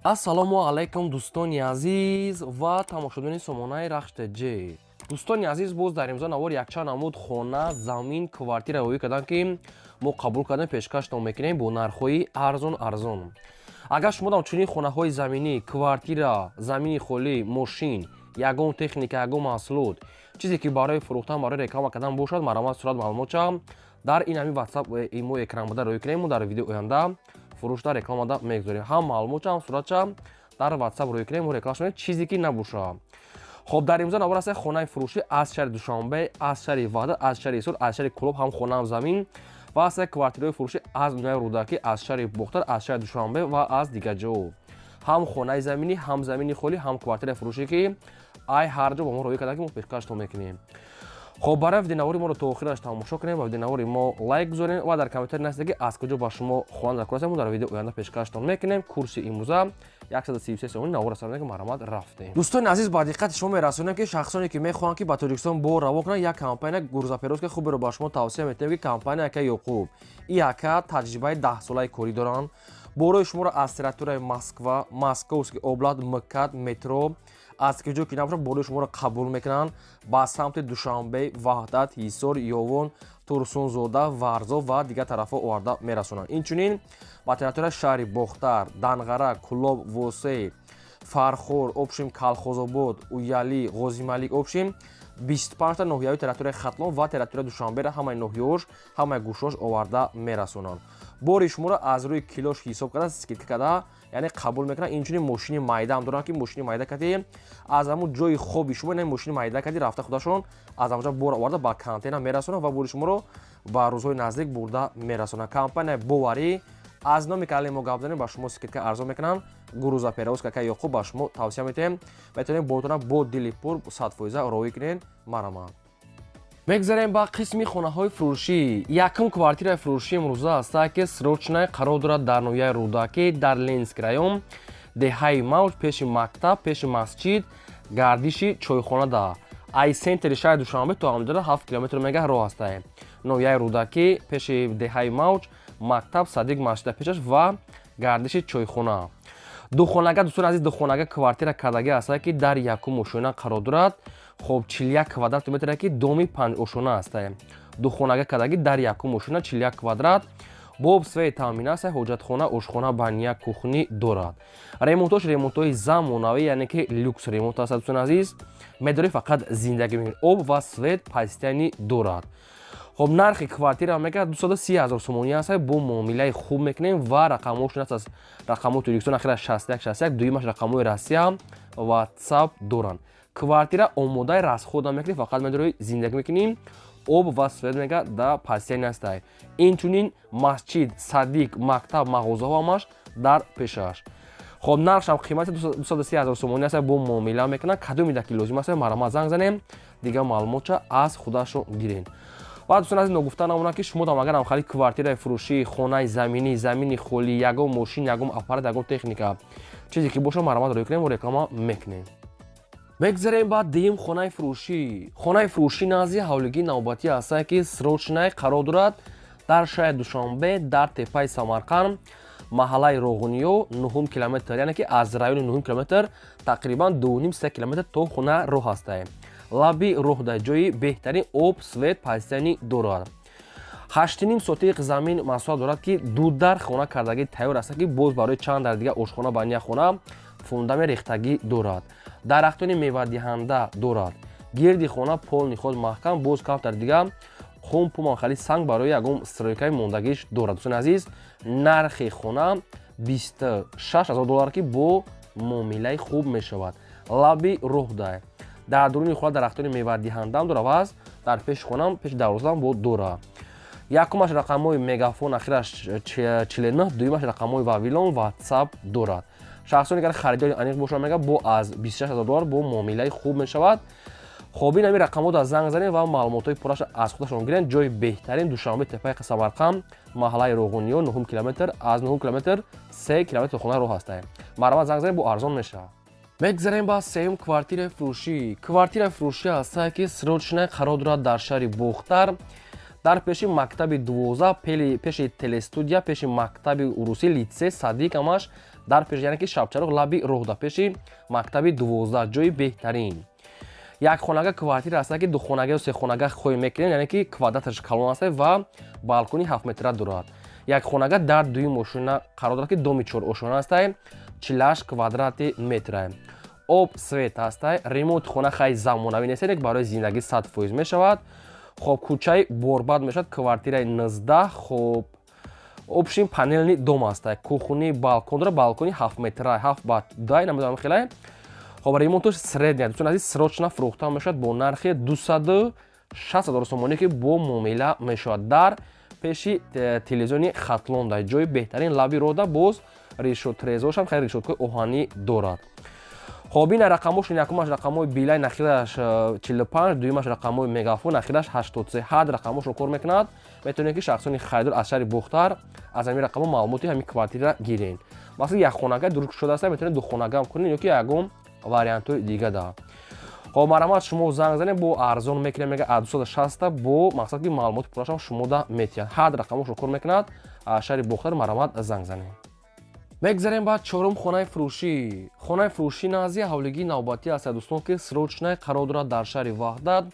Ассалому алайкум, дӯстони азиз ва тамошобинони сомонаи Рахш ТЖ. Дӯстони азиз, боз дар имзо навор якчанд намуд хона, замин, квартира равоӣ кардам, ки мо қабул кардем, пешкаштон мекунем бо нархҳои арзон арзон. Агар шумо дам чунин хонаҳои заминӣ, квартира, замини холӣ, мошин, ягон техника, ягон маҳсулот, чизе ки барои фурӯхтан, барои реклама кардан бошад, марҳамат, сурат, маълумотча дар ин ҳамин WhatsApp мо экран буда роӣ кунем. Мо дар видео оянда фурӯшда, рекламада мегузорем. Ҳам маълумотча, ҳам суратча дар WhatsApp роӣ кунем, мо реклама шунем, чизе ки набоша. Хоб, дар имзо навор аст хонаи фурӯшӣ аз шаҳри Душанбе, аз шаҳри Ваҳдат, аз шаҳри Ҳисор, аз шаҳри Кӯлоб, ҳам хона, ҳам замин, ва аст квартираҳои фурӯшӣ аз ноҳияи Рӯдакӣ, аз шаҳри Бохтар, аз шаҳри Душанбе ва аз дигар ҷо. Ҳам хонаи заминӣ, ҳам замини холӣ, ҳам квартираи фурӯшӣ, ки ай ҳар ҷо ба мо роӣ карда, ки мо пешкаштон мекунем. Хоб, барои видеонавори моро то охираш тамошо кунем ва видеонавори мо лайк гузорем ва дар комментарий нависед, ки аз куҷо ба шумо хона дар курасем. Мо дар видео оянда пешкаштон мекунем. Курси имрӯза 133 сомонӣ. Навор расонем, ки марҳамат, рафтем. Дӯстони азиз, ба диққати шумо мерасонем, ки шахсоне ки мехоҳанд, ки ба Тоҷикистон бор равон кунанд, як компания грузоперевозка хуберо ба шумо тавсия метиҳем, ки компания ака Ёқуб. И ака таҷрибаи 10-солаи корӣ доранд. Борои шуморо аз территорияи Москва, Московский область, МКАД, метро, аз куҷо ки набошад, борои шуморо қабул мекунанд, ба самти Душанбе, Ваҳдат, Ҳисор, Ёвон, Турсунзода, Варзоб ва дигар тарафҳо оварда мерасонанд. Инчунин ба территорияи шаҳри Бохтар, Данғара, Кӯлоб, Восей, Фархор, общем, Калхозобод, Уялӣ, Ғозималик, общем, 25та ноҳияҳои территорияи Хатлон ва территорияи Душанберо, ҳамаи ноҳияҳош, ҳамаи гӯшош оварда мерасонанд. Бори шуморо аз рӯи килош ҳисоб карда, скидка карда, яъне қабул мекунанд. Инчунин мошини майдаам доранд, ки мошини майда кати аз ҳамун ҷои хоби шумо, яъне мошини майда кати рафта, худашон аз ҳамонҷа бор оварда, ба контейнер мерасонанд ва бори шуморо ба рӯзҳои наздик бурда мерасонанд. Компанияи боварӣ, аз номи канали мо гап занем, ба шумо скидка арзон мекунанд. Грузоперевозка ака Ёқуб ба шумо тавсия метиҳем. Метавонем бортона бо дили пур 100% роӣ кунед. Марҳамат. Мегзарем ба қисми хонаҳои фурӯшӣ. Якум квартираи фурӯшӣ имрӯза аста, ки срочная қарор дорад дар ноҳияи Рӯдакӣ, дар Ленинский район, деҳаи Мавҷ, пеши мактаб, пеши масҷид, гардиши чойхонада. Ай центри шаҳри Душанбе то ҳамҷода 7 километр мега роҳ ҳастае. Ноҳияи Рӯдакӣ, пеши деҳаи Мавҷ, мактаб, садик, масҷида пешаш ва гардиши чойхона. Духонага, дӯстони азиз, духонага квартира кардагӣ аста, ки дар якум ошёна қарор дорад. Хоб, 41 квадрат метре, ки доми панҷошёна ҳастае. Духонага кардагӣ дар якум ошёна, 41 квадрат, бо свет таъмин аст. Ҳоҷатхона, ошхона, баня, кухня дорад. Ремонтош ремонтҳои замонавӣ, яъне ки люкс ремонт аст. Дӯстони азиз, медорӣ, фақат зиндагӣ мекунед. Об ва свет постоянный дорад. Хоб, нархи квартира мегӯяд 230 ҳазор сомонӣ аст, бо муомилаи хуб мекунем. Ва рақамҳошон аст аз рақамҳои Тоҷикистон, ахира 61 61, дуюмаш рақамҳои Россия, WhatsApp доранд. Квартира омодаи, расход намекунӣ, фақат медорӣ, зиндагӣ мекунӣ. Об ва свет мега да постоянный ҳастай. Инчунин масҷид, садик, мактаб, мағозаҳо ҳамаш дар пешаш. Хоб, нархшам қимати 230 ҳазор сомонӣ аст, бо муомила мекунанд. Кадомида ки лозим аст, марҳамат, занг занем, дигар маълумотча аз худашон гирен. Ва, дӯстон азиз, ногуфта намонад, ки шумо дам агарам хали квартираи фурӯшӣ, хонаи заминӣ, замини холӣ, ягон мошин, ягон аппарат, ягон техника, чизе ки боша, марҳамат, роӣ кунем, реклама мекунем. Мегзарем ба дуюм хонаи фурӯшӣ. Хонаи фурӯшӣ назди ҳавлигии навбатӣ ҳастае, ки срочная қарор дорад дар шаҳри Душанбе, дар теппаи Самарқанд, маҳаллаи Роғуниё, нуҳум километр, яъне ки аз райони нуҳум километр тақрибан 2,5-3 километр то хона роҳ ҳастае. Лаби роҳ, дар ҷои беҳтарин, об, свет постоянный дорад. 8,5 сотиқ замин масоҳат дорад, ки ду дар хона кардагӣ тайёр аст, ки боз барои чанд дар дига ошхона, баня хона фундамент рехтагӣ дорад. Дарахтони мевадиҳанда дорад. Гирди хона полный худ маҳкам, боз камтар дига хум пуман хали санг барои ягон стройкаи мондагиш дорад. Дӯстони азиз, нархи хона 26 000 доллар, ки бо муомилаи хуб мешавад. Лаби роҳ, дар дуруни хона дарахтони мевадиҳандаам дорад ва дар пеши хонам, пеши дарвозаам бо дорад. Якумаш рақамҳои Мегафон, ахираш 49, дуюмаш рақамҳои Вавилон, WhatsApp дорад. Шахсоне ки харидори аниқ бошанд, мега, бо аз 26 000 доллар бо муомилаи хуб мешавад. Хоб, ин ҳамин рақамҳо дар занг занед ва маълумотҳои пурраша аз худашон гирен. Ҷои беҳтарин: Душанбе, теппаи Самарқанд, маҳаллаи Роғуниё, нуҳум километр, аз нуҳум километр 3 километр хона роҳ ҳастае. Марҳамат, занг занед, бо арзон мешавад. Мегзарем ба сеюм квартираи фурӯшӣ. Квартираи фурӯшӣ ҳастае, ки срочная қарор дорад дар шаҳри Бохтар, дар пеши мактаби 12, пеши телестудия, пеши мактаби урусӣ, литсей, садик, ҳамаш Дар пеш, яъне ки Шабчароғ, лаби роҳда, пеши мактаби 12, ҷои беҳтарин. Як хонага квартира аст, ки духонага ё сехонага хоҳӣ мекунед, яъне ки квадраташ калон аст ва балкони 7 метра дорад. Як хонага дар дуюм ошёна қарор дорад, ки доми чорошёна аст, 48 квадрати метра. Об, свет ҳаст. Ремонти хона хай замонавӣ нест, лек барои зиндагӣ 100% мешавад. Хоб, кӯчаи Борбад мешавад, квартираи 19. Хоб, общий панельный дом аст. Кухни, балкон дорад, балкони 7 метра, 7 ба 2, намедонам, хеле. Хоб, ремонтош средний. Дӯстон азиз, срочно фурӯхта мешавад бо нархи 260 000 сомонӣ, ки бо муомила мешавад. Дар пеши телевизиони Хатлон, дар ҷои беҳтарин, лаби рода. Боз решёт, трезоршам хеле решёткаи оҳанӣ дорад. Хоб, ина рақамош: якумаш рақамҳои Билайн, ахираш 45, дуюмаш рақамҳои Мегафон, ахираш 83. Ҳар рақамошро кор мекунад. Метавонед, ки шахсони харидор аз шаҳри Бохтар аз ҳамин рақамҳо маълумоти ҳамин квартира гирен. Масалан, як хонага дуруст шудааст, метавонед духонагаам кунед ё ки ягон вариантҳои дига да. Хоб, марҳамат, шумо занг занед, бо арзон мекунем, мега, аз 260 бо мақсад, ки маълумоти пуррашам шумо да метиҳад. Ҳар рақамошро кор мекунад. Аз шаҳри Бохтар марҳамат, занг занед. Мегзарем ба чорум хонаи фурӯшӣ. Хонаи фурӯшӣ назди ҳавлигии навбатӣ аст, дӯстон, ки срочно қарор дорад дар шаҳри Ваҳдат,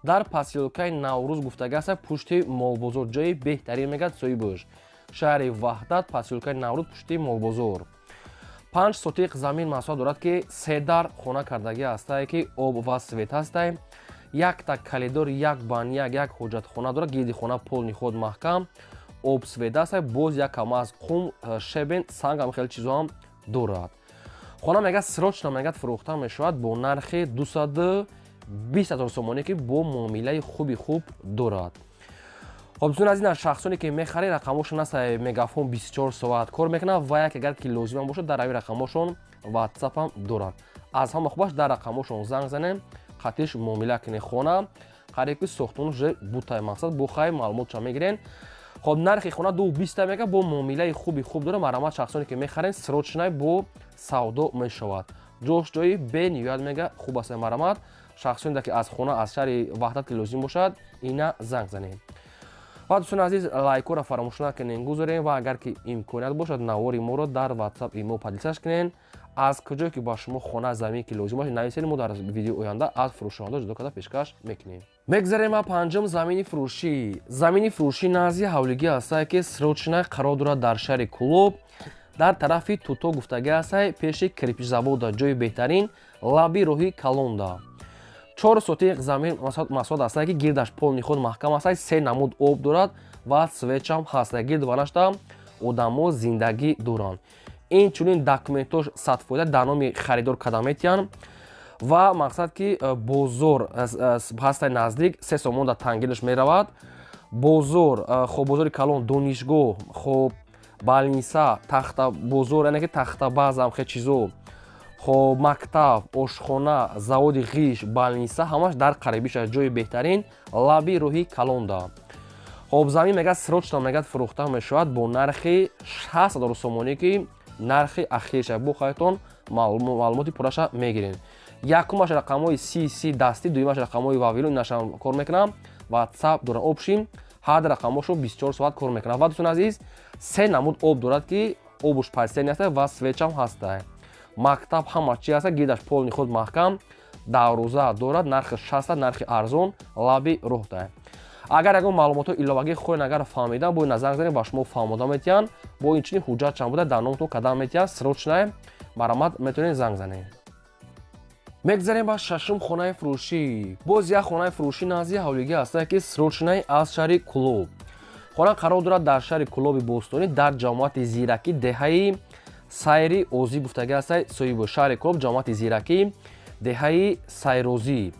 дар посёлкаи Наврӯз гуфтага аст, пушти молбозор, ҷои беҳтарин, мегӯяд соҳибаш. Шаҳри Ваҳдат, посёлкаи Наврӯз, пушти молбозор. 5 сотиқ замин масоҳат дорад, ки се дар хона кардагӣ ҳастае, ки об ва свет ҳастае. Якта коридор, як баняк, як ҳоҷатхона дорад. Гирди хона полный худ маҳкам, об, свет аст. Боз як кам аз қум, щебень, санг, ҳам хеле чизоам дорад. Хона, мегӯяд, срочно, мегӯяд, фурӯхта мешавад бо нархи 220 000 сомонӣ, ки бо муомилаи хуби хуб дорад. Хоб, дӯстон аз ин, шахсоне ки мехаред, рақамошон аст. Мегафон 24 соат кор мекунад ва як агар ки лозимам бошад, дар ҳамин рақамошон Ватсапам доранд. Аз ҳама хубаш дар рақамошон занг занем, қатиш муомила кунед. Хона қариб ки сохтмон уже бутай, мақсад бо хай маълумотша мегирен. Хоб, нархи хона 2 20-та, мега, бо муомилаи хуби хуб дорад. Марҳамат, шахсоне ки мехарен, срочно бо савдо мешавад. Ҷош ҷои бениҳоят, мега, хуб аст. Марҳамат, шахсоне ки аз хона аз шаҳри Ваҳдат ки лозим бошад, ина занг занем. Ва дӯстони азиз, лайкҳоро фаромӯш накунем, гузорем ва агар ки имконият бошад, навори моро дар Ватсап, имо поделиться кунем. Аз куҷое ки ба шумо хона, замин ки лозим бошад, нависед, мо дар видеои оянда аз фурӯшонанда ҷудо карда пешкаш мекунем. Мегзарем ба панҷум замини фурӯшӣ. Замини фурӯшӣ назди ҳавлигӣ ҳастае, ки срочно қарор дорад дар шаҳри Кӯлоб, дар тарафи Туто гуфтагӣ ҳастае, пеши кирпичзавода, ҷои беҳтарин, лаби роҳи калонда. 4 сотиқ замин масоҳат ҳастае, ки гирдаш полный худ маҳкам ҳастае, се намуд об дорад ва светчам ҳастае. Гирд ванашта одамо зиндагӣ доранд. Инчунин документош 100% дар номи харидор карда метиҳанд. Ва мақсад ки бозор ҳастай наздик, 3 сомон дар тангилаш меравад бозор. Хоб, бозори калон, донишгоҳ, хоб, больница, тахта бозор, яъне ки тахтабазам хе чизо. Хоб, мактаб, ошхона, заводи ғиш, больница ҳамаш дар қарибиш аст. Ҷои беҳтарин, лаби роҳи калонда. Хоб, замин, мегӯяд, срочно, мегӯяд, фурӯхта мешавад бо нархи 60 000 сомонӣ, ки нархи ахирша. Бо хайтон маълумоти пурраша мегирем. Якумаш рақамҳои си дастӣ, дуюмаш рақамҳои Вавилон, инашам кор мекунам, Ватсап дорам. Общий ҳар рақамҳошо 24 соат кор мекунам. Ва дӯстони азиз, се намуд об дорад, ки обуш постоянный аста ва светчам ҳаста. Мактаб, ҳама чи ҳаста, гирдаш полный худ маҳкам, дарвоза дорад. Нархи 60, нархи арзон, лаби роҳда. Агар ягон маълумотҳои иловагӣ хоҳед, агар фаҳмидан, бо ина занг занед, ба шумо фаҳмода метиҳанд. Бо инчунин ҳуҷҷат чанд буда, дар номтон кадам метиҳанд. Срочно, марҳамат, метавонед занг занед. Мегзарем ба шашум хонаи фурӯшӣ. Боз як хонаи фурӯшӣ назди ҳавлигӣ ҳастае, ки срочно аз шаҳри Кӯлоб. Хона қарор дорад дар шаҳри Кӯлоби бостонӣ, дар ҷамоати Зиракӣ, деҳаи Сайри Озӣ гуфтагӣ ҳастае соҳибу. Шаҳри Кӯлоб, ҷамоати Зиракӣ, деҳаи Сайрозӣ,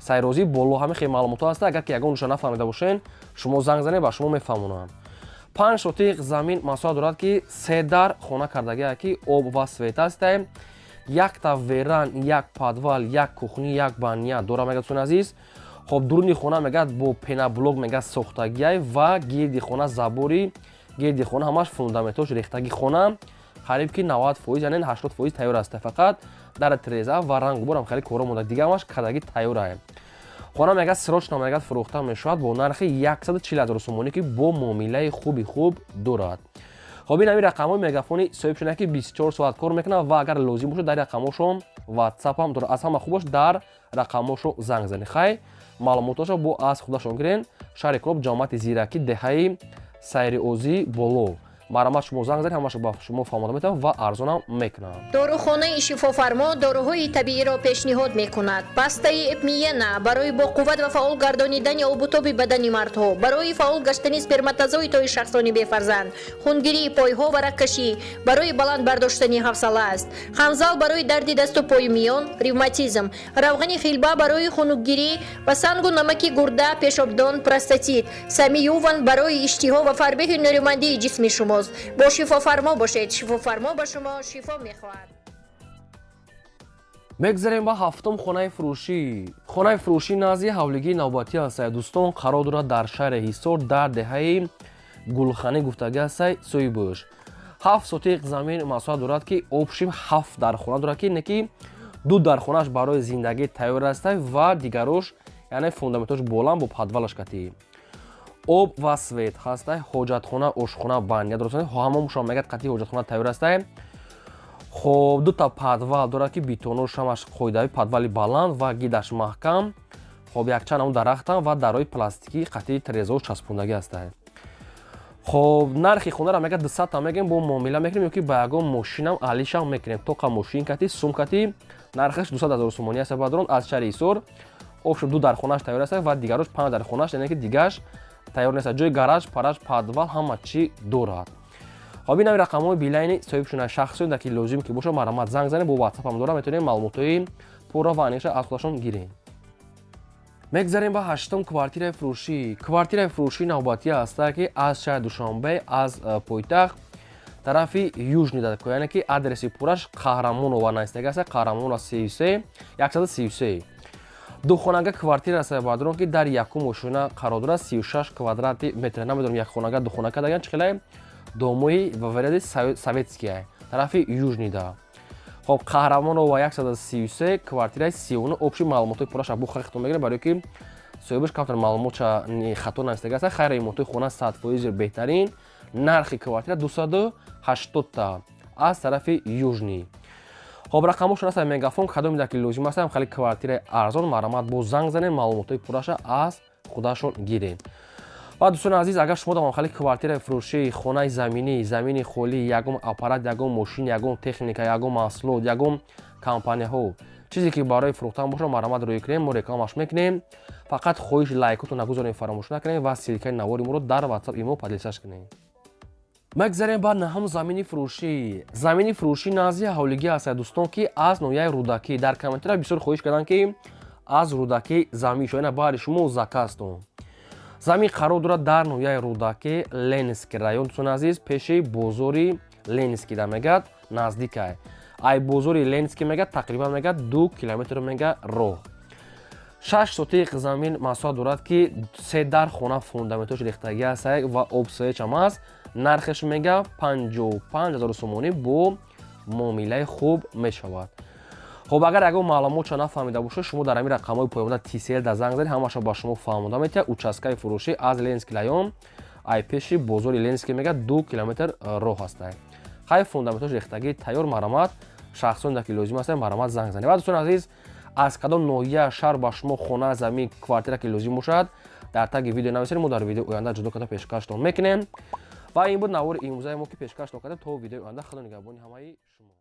Сайрозӣ боло. Ҳамин хел маълумотҳо ҳаста. Агар ки ягон ҷоша нафаҳмида бошен, шумо занг занед, ба шумо мефаҳмонанд. 5 сотиқ замин масоҳат дорад, ки се дар хона кардагия, ки об ва свет ҳастае. Якта веранда, як подвал, як кухня, як баня дора, мегӯяд, дӯстони азиз. Хоб, дуруни хона, мегӯяд, бо пеноблок, мегӯяд, сохтагиай ва гирди хона забори, гирди хона ҳамаш фундаментош рехтаги. Хона қариб ки 90%, яъне 80% тайёр аст, фақат дар треза ва рангуборам хеле коро монда, дига ҳамаш кадаги тайёрае. Хона, мегӯяд, срочно, мегӯяд, фурӯхта мешавад бо нархи 140 000 сомонӣ, ки бо муомилаи хуби хуб дорад. Хоб, ин ҳамин рақамҳои мегафони соҳиб шуда, ки 24 соат кор мекунад ва агар лозим бошад, дар рақамҳошон WhatsApp ҳам дорад. Аз ҳама хубаш дар рақамҳошо занг занед. Хай, маълумотҳошо бо аз худашон гирен. Шаҳри Кӯлоб, ҷамоати Зиракӣ, деҳаи Сайриозӣ боло. Марҳамат, шумо занг занед, ҳамаашо ба шумо фаҳмода метавонам ва арзонам мекунам. Дорухонаи Шифофармо доруҳои табииро пешниҳод мекунад. Пастаи Эпмиена барои боқувват ва фаъол гардонидани обутоби бадани мардҳо, барои фаъол гаштани сперматозоидҳои шахсони бефарзанд, хунгирии пойҳо ва рагкашӣ, барои баланд бардоштани ҳавсала аст. Ханзал барои дарди дасту пои миён, ревматизм, равғани хилба барои хунукгирӣ ва сангу намаки гурда, пешобдон, простатит, Самиюван барои иштиҳо ва фарбеҳи нерӯмандии ҷисми шумост. Бо Шифофармо бошед, Шифофармо ба шумо шифо мехоҳад. Мегзарем ба ҳафтум хонаи фурӯшӣ. Хонаи фурӯшӣ назди ҳавлигии навбатӣ ҳастад, дӯстон, қарор дорад дар шаҳри Ҳисор, дар деҳаи Гулханӣ гуфтагӣ ҳастай. Соҳибаш 7 сотиқ замин масоҳат дорад, ки общим ҳафт дархона дорад, ки не ки ду дархонааш барои зиндагӣ тайёр ҳастай ва дигарош, яъне фундаментош боланд, бо подвалаш катӣ, об ва свет ҳастай, ҳоҷатхона, ошхона, баня дорад, ҳамомшон мегӯяд қатъи ҳоҷатхона тайёр ҳастай. Хоб, дута подвал дорад, ки бетонош ҳамаш қоидави, подвали баланд ва гидаш маҳкам. Хоб, якчанд ҳамун дарахтам ва дарҳои пластикӣ қатъи трезо часпондагӣ ҳастай. Хоб, нархи хонаро мегӯяд 200-та мегӯем, бо муомила мекунем ё ки ба ягон мошинам алишам мекунем. Тоқа мошин кати, сум кати, нархаш 200 000 сомонӣ аст, бадрон, аз шаҳри Ҳисор. Общем, ду дархонааш тайёр аст ва дигарош панҷ дархонааш, яъне ки дигааш тайёр нест. Ҷои гараж, параж, подвал, ҳама чӣ дорад. Хоб, ин ҳами рақамҳои Билайни соҳиб шуна. Шахсоне ки лозим ки бошад, марҳамат, занг занед, бо ватсапам дорам, метавонем маълумотҳои пурра ва аниқша аз худашон гирем. Мегзарем ба ҳаштум квартираи фурӯшӣ. Квартираи фурӯшӣ навбатӣ ҳаста, ки аз шаҳри Душанбе, аз пойтахт, тарафи южный дако, яъне ки адреси пурраш Қаҳрамонова наистага аст, Қаҳрамонова 33, 133. Духонага квартира аст, баъдрон, ки дар якум ошёна қарор дорад, 36 квадрати метр. Намедонам, якхонага, духона кардаган, чӣ хеле домои ва варианти советския, тарафи южный да. Хоб, Қаҳрамонова 133, квартираи 39. Общий маълумотҳои пурраша бу хахтон мегирем, барое ки соҳибаш камтар маълумотша хато навистага аст. Хайр, ремонтҳои хона 100% беҳтарин. Нархи квартира 280-та, аз тарафи южный. Хоб, рақамошон аст мегафон. Кадоме ки лозим аст, хеле квартираи арзон, марҳамат, боз занг занем, маълумотҳои пурраша аз худашон гирем. Ва дӯстони азиз, агар шумо давом хеле квартираи фурӯшӣ, хонаи заминӣ, замини холӣ, ягон аппарат, ягон мошин, ягон техника, ягон маҳсулот, ягон компанияҳо, чизе ки барои фурӯхтан бошад, марҳамат, рӯй кунем, мо рекламаш мекунем. Фақат хоҳиш, лайкотон нагузорем, фаромӯш накунем ва ссылкаи навори моро дар WhatsApp, имо поделиться кунем. Мегзарем ба наҳум замини фурӯшӣ. Замини фурӯшӣ назди ҳавлигӣ ҳастад, дӯстон, ки аз ноҳияи Рӯдакӣ. Дар комментария бисёр хоҳиш карданд, ки аз Рӯдакӣ замин шо, баъди шумо заказтон. Замин қарор дорад дар ноҳияи Рӯдакӣ, Ленинский район, дӯстони азиз, пеши бозори Ленинский да мегӯяд, наздикай. Ай бозори Ленинский мегӯяд, тақрибан мегӯяд, 2 километр мега роҳ. 6 сотиқ замин масоҳат дорад, ки се дар хона, фундаментош рехтагӣ аст ва об, свет ам аст. Нархеш мега 55 000 сомонӣ, бо муомилаи хуб мешавад. Хоб, агар ягон маълумотша нафаҳмида бошед, шумо дар ҳамин рақамҳои поёнда Tcell да занг занед, ҳамаша ба шумо фаҳмода метиҳад. Участкаи фурӯшӣ аз Ленинский район, ай пеши бозори Ленинский мега, 2 километр роҳ ҳастай. Хай, фундаментош рехтагӣ тайёр. Марҳамат, шахсоне ки лозим аст, марҳамат, занг занед. Ва дӯстони азиз, аз кадом ноҳия, шаҳр ба шумо хона, замин, квартира ки лозим бошад, дар таги видео нависед, мо дар видеои оянда ҷудо карда пешкаштон мекунем. Ва ин буд навори имрӯзаи мо, ки пешкаштон кардем. То видеои оянда, худо нигаҳбони ҳамаи шумо.